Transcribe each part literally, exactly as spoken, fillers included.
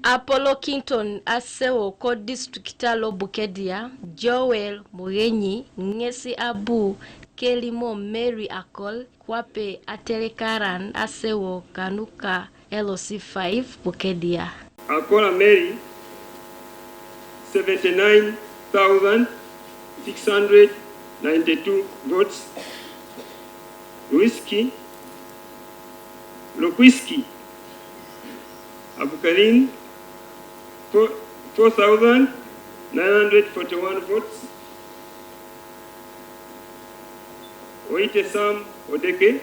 Apollo Kinton asewo ko district alo Bukedea, Joel Mugenyi ŋesi abu kelimo Mary Akol kwape atelekaran asewo kanuka L C five Bukedea. Akola Mary, seventy-nine thousand six hundred ninety-two votes. Luiski, Lokwiski Abukalin, four, four thousand nine hundred forty-one votes. Oite Sam Odeke,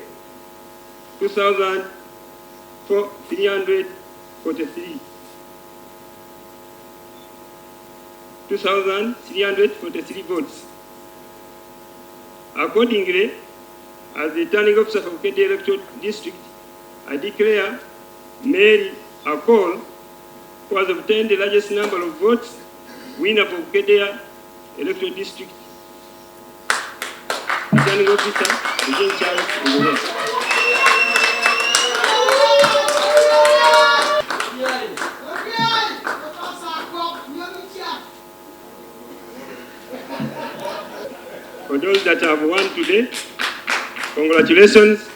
two thousand three hundred forty-three. Two thousand three hundred forty-three votes. Accordingly, as the returning officer for Bukedea Electoral District, I declare Mary Akol, who has obtained the largest number of votes, winner for Bukedea Electoral District. Returning officer, Eugene Charles Ngubea. For those that have won today, congratulations.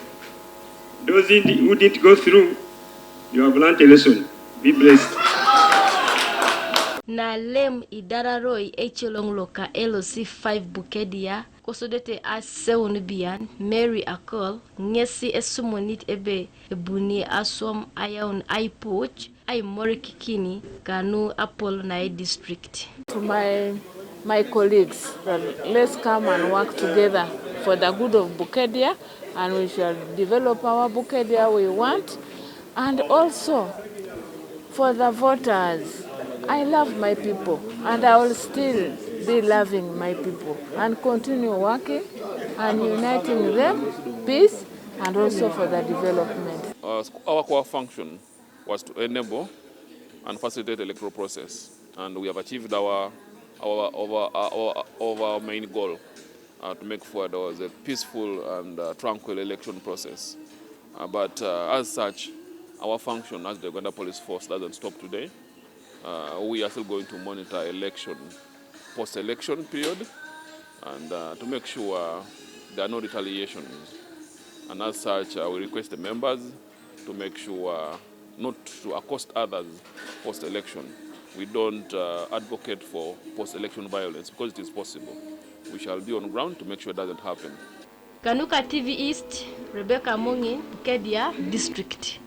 Those in- who didn't go through, you have learned a lesson. Be blessed. Nalem idara loi ecoloŋ loka L C five Bukedea kosodete aseun bian Mary Akol ŋesi esumunit ebe ebuni aswam ayaun aipuc aimorikikini kanu apol na district. To my my colleagues, that let's come and work together for the good of Bukedea, and we shall develop our Bukedea we want, and also for the voters. I love my people, and I will still be loving my people and continue working and uniting them, peace, and also for the development. Uh, our core function was to enable and facilitate the electoral process, and we have achieved our our over our, over our main goal, uh, to make sure there was a peaceful and, uh, tranquil election process. Uh, but, uh, as such, our function as the Uganda Police Force doesn't stop today. Uh, we are still going to monitor election, post-election period, and, uh, to make sure there are no retaliations. And as such, uh, we request the members to make sure not to accost others post-election. We don't, uh, advocate for post-election violence because it is possible. We shall be on ground to make sure it doesn't happen. Kanuka T V East, Rebecca Mung'in, Bukedea District.